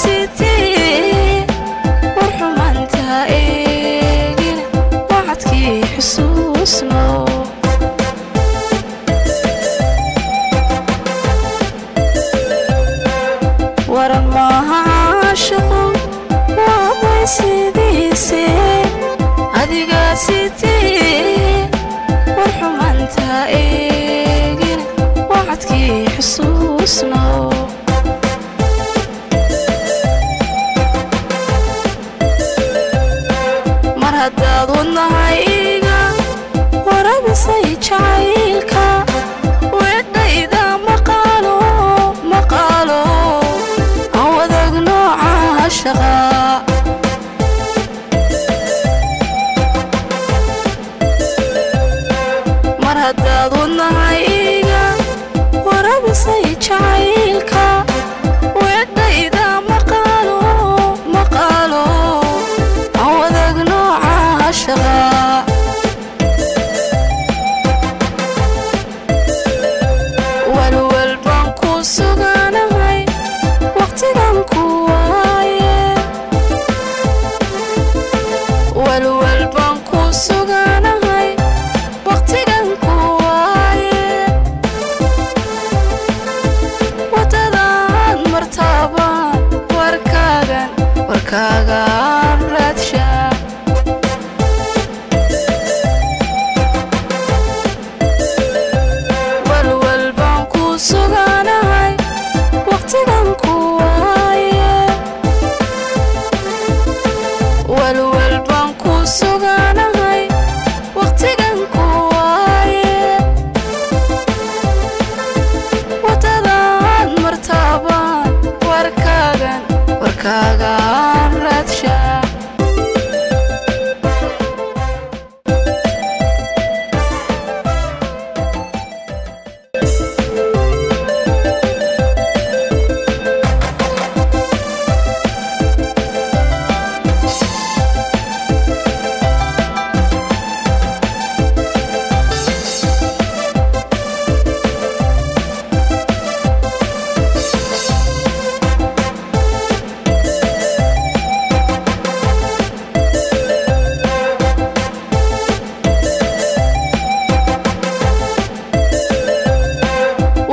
Sitee war xumaanta eegina, wacadkii xusuusno. Waran maaha caashiqu waabay sidiise, adigaa sitee war xumaanta eegina, wacadkii xusuusno. Mar haddaad wadnahayga warabisay jacaylka, weedhayda maqaalo maqaalo, aan wadagno caashaqa. Mar haddaad wadnahayga warabisay jacaylka, weedhayda maqaalo maqaalo, aan wadagno caashaqa. Walwal baan ku suganahay waqtigan ku waaye, walwal baan ku suganahay waqtigan ku waaye. Wadadaan martaabaan warkaagan warkaagaan raadshaa. Walwal baan ku suganahay waqtigan ku waaye, walwal baan ku suganahay waqtigan ku waaye. Wadadaan martaabaan warkaagan warkaagaan raadshaa.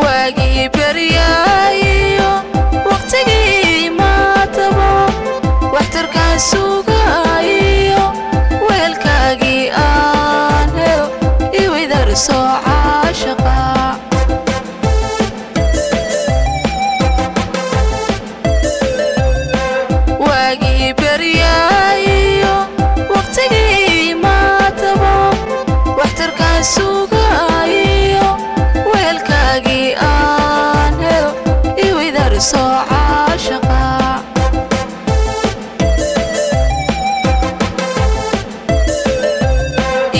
Waagii beryaayo waqtigii maatabo, waxtarkaan sugaayo weelkaagii aan helo, iwaydarso caashaqa. Waagii beryaayo waqtigii maatabo, waxtarkaan sugaayo weelkaagii aan helo, iwaydarso caashaqa.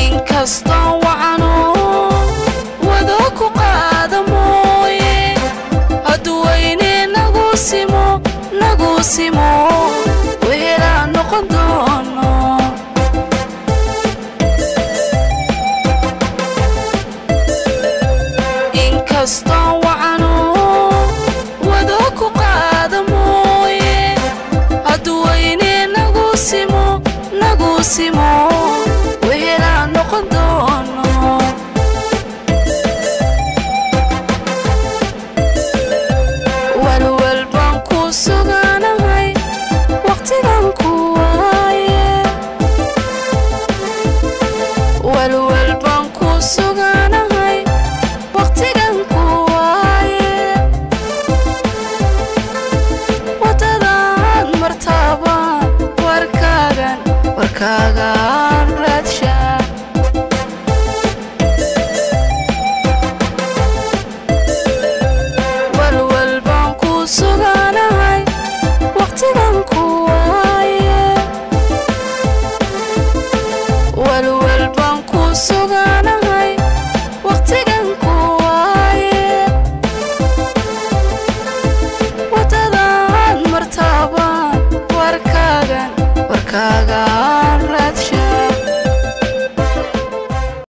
Inkastoo wacano wado ku qaada mooye, hadduu weyne nagu simo nagu simo, wehelaa noqon doono. Inkastoo wacano wado ku qaada mooye, hadduu weyne nagu simo nagu simo, wehelaa noqon doono. Walwal baan ku suganahay waqtigan ku waaye, walwal baan ku suganahay waqtigan ku waaye. Wadadaan martaabaan warkaagan warkaagaan raadshaa. Walwal baan ku suganahay waqtigan ku waaye, walwal baan ku suganahay waqtigan ku waaye. Wadadaan martaabaan warkaagan warkaaga.